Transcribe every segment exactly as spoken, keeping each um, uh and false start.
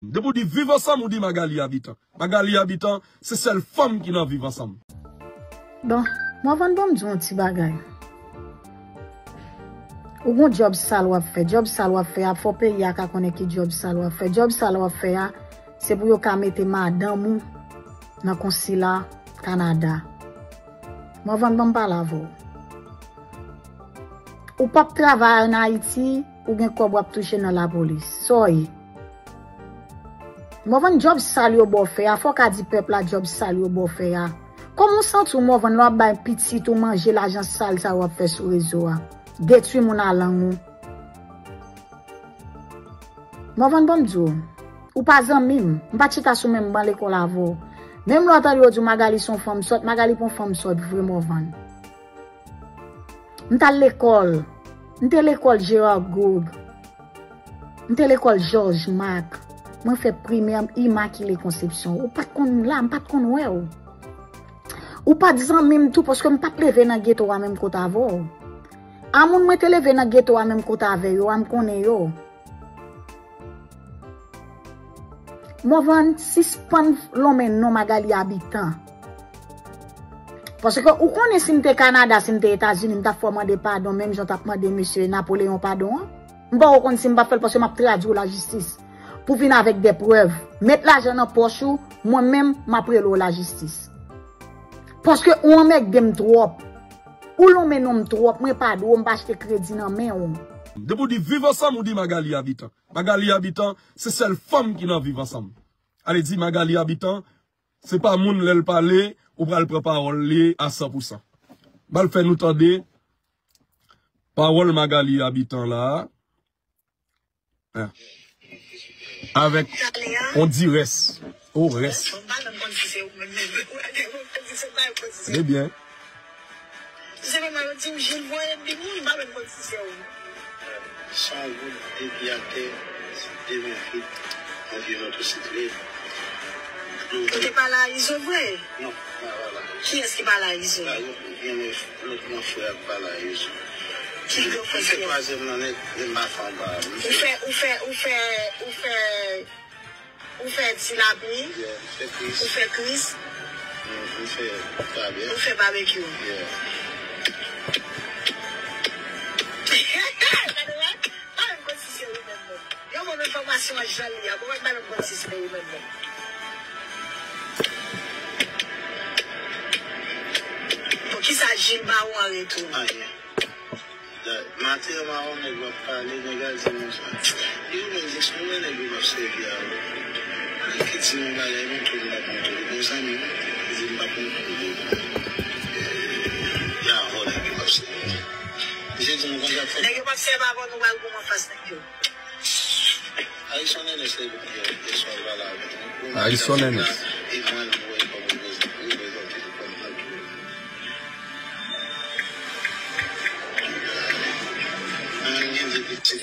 Depi w di Viv Ansanm, ou di Magalie Habitant. Magalie Habitant, se sèl fanm ki nan Viv Ansanm. Bon, Morvan, ban m di w yon ti bagay. Ou gon djòb sal w ap fè. Djòb sal w ap fè a, fò peyi a ka konnen ki djòb sal w ap fè. Djòb sal w ap fè a, se pou yo ka mete madanm ou nan konsila Kanada. Morvan, ban m pale avè w. Ou p ap travay ann Ayiti, ou gen kòb w ap touche nan lapolis. Sa w ye? Morvan, djòb sal yo ba w fè a, fò w ka di pèp la djòb sal yo ba w fè a. Kòman w santi w, Morvan, lè w ap bay pitit ou manje lajan sal sa yo w ap fè sou rezo a? Detwi moun a lang ou. Morvan, ban m di w, ou pa zanmi m. M pa t chita sou menm ban lekòl avè w. Menm lè w tande yo di w Magalie se yon fanm sòt, Magalie pa yon fanm sòt vre, Morvan. M t al lekòl. M te lekòl Gérard Gourgue. M te lekòl Georges Marc. Mwen fè primè Immaculée Conception. Ou pa t konn la, m pa t konn wè w. Ou pa t zanmi m tou, paske m pa t leve nan geto a menm kote avè w. A moun mwen te leve nan geto a menm kote avè yo a, m konnen yo. Morvan, sispann lonmen non Magalie Habitant. Paske ou konnen si m te Kanada, si m te Etazini, m t ap fè w mande padon, menm jan w t ap mande mesye Napoleon padon an. M poko konn si m p ap fè l paske m ap tradui w lajistis. Pou vin avèk de prèv. Met lajan nan pòch ou, mwen menm, m ap rele w lajistis. Paske ou anmègde m twòp. Ou lonmen non m twòp, mwen pa dwe w, m pa achte kredi nan men w. Depi w di Viv Ansanm, ou di Magalie Habitant. Magalie Habitant, se sèl fanm ki nan Viv Ansanm. Ale di Magalie Habitant, se pa moun lè l pale, ou pral pran pawòl li a san pou san. M pral fè nou tande pawòl Magalie Habitant la. Hein. Avèk on dirès. O rès. Tande byen. San goud depi atè, de men vit, anvi motosiklet. Ou te pale a Izo vre? Non, m pa pale a Izo. Kiyès ki pale a Izo? Gen lòt gran frè ap pale a Izo. Ki gran frè? M se twazyèm nan nèg, men m pa fè anba. Ou fè, ou fè, ou fè, ou fè, ou fè ti lapli. Yeah, m fè Kris. Ou fè Kris. M, m fè babè. Ou fè babekyou. Yeah. Gade wè, pa menm konn si se ou menm non. Yo ban m enfòmasyon an jan li a, bon, mwen pa menm konn si se ou menm non. Poukisa Jil ba ou an retou? Anyen. Maten an, mawon nèg w ap pale, nèg la di m konsa. Yo menm, di m, si w wè nèg yo m ap sèvi a yo, ki di m yon bagay, montre m, m ap montre w. Bon zanmi m, li di m m ap montre w. Y a vòlè ki m ap sèvi. Misye di m konsa fè. Nèg yo p ap sèvi avè w, nou pral goumen anfas nèg yo. Harrison Ernest, e, e, e, swa l pale avè m. Harrison Ernest. E mwen, mwen, kòm reprezante, reprezante li kòm Mwen gen de pitit.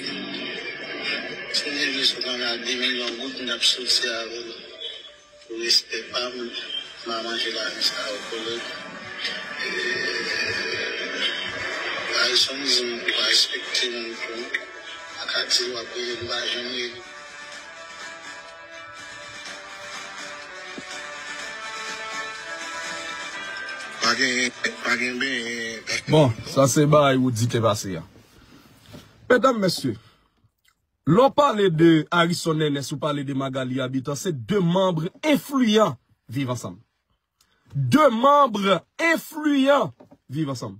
Si m te vle sot anba de milyon goud, m t ap soti avè l. Pou respè pa m, m a manje lajan sa yo, kolèg. E, Harrison di m ou pa respekte moun tou. M pa ka di l w ap rele m, m pa janm rele. Pa gen, pa gen benyen. Bon, sa se bagay Roody te pase a. Medam, mesye, lè w pale de Harrison Ernest, ou pale de Magalie Habitant, se de manm enfliyan Viv Ansanm. De manm enfliyan Viv Ansanm.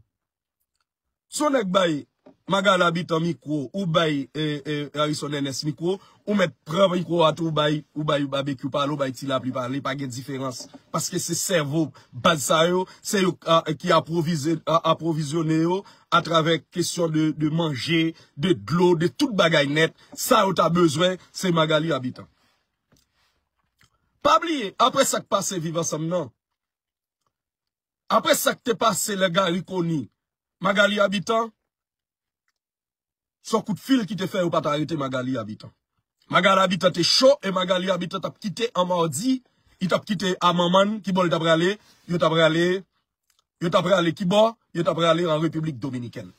Si yon nèg bay Magalie Habitant mikwo, ou bay, e, e, Harrison Ernest mikwo, ou mèt pran mikwo a tou, ou bay, ou bay Babekyou pale, ou bay Ti Lapli pale, pa gen diferans. Paske se sèvo baz sa yo, se yo, a, ki apwovize-, a, apwovizyone yo atravè kesyon de, de manje, de dlo, de tout bagay nèt. Sa yo ta bezwen, se Magalie Habitant. Pa bliye, apre sa k pase Viv Ansanm nan, apre sa k te pase lè Garry Conille, Magalie Habitant, se yon kout fil ki te fè yo pa t arete Magalie Habitant. Magalie Habitant te cho e Magalie Habitant t ap kite an madi, li t ap kite a manman l, ki bò l ta prale, yo ta prale, yo ta prale ki bò, yo ta prale an Repiblik Dominikèn.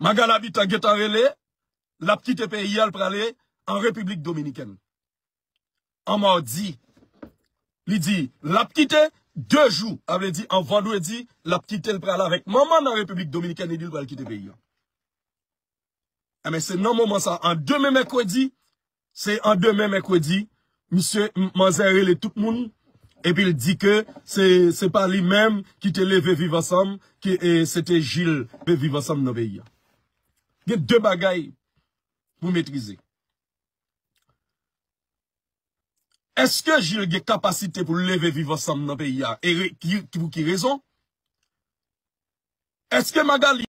Magalie Habitant gentan rele, l ap kite peyi a, l prale an Repiblik Dominikèn. An madi, li di l ap kite de jou, sa vle di an vandredi, l ap kite, l pral avèk manman nan Repiblik Dominikèn, li di l pral kite peyi a. Enben, se nan moman sa, an demen mèkredi, se an demen mèkredi, misye, m- manzè rele tout moun, epi l di ke se, se pa li menm ki te leve Viv Ansanm, ke e, se te Jil leve Viv Ansanm nan peyi a. Gen de bagay pou metrize. Èske Jil gen kapasite pou l leve Viv Ansanm nan peyi a? E re- ki, ki, pou ki rezon? Èske Magali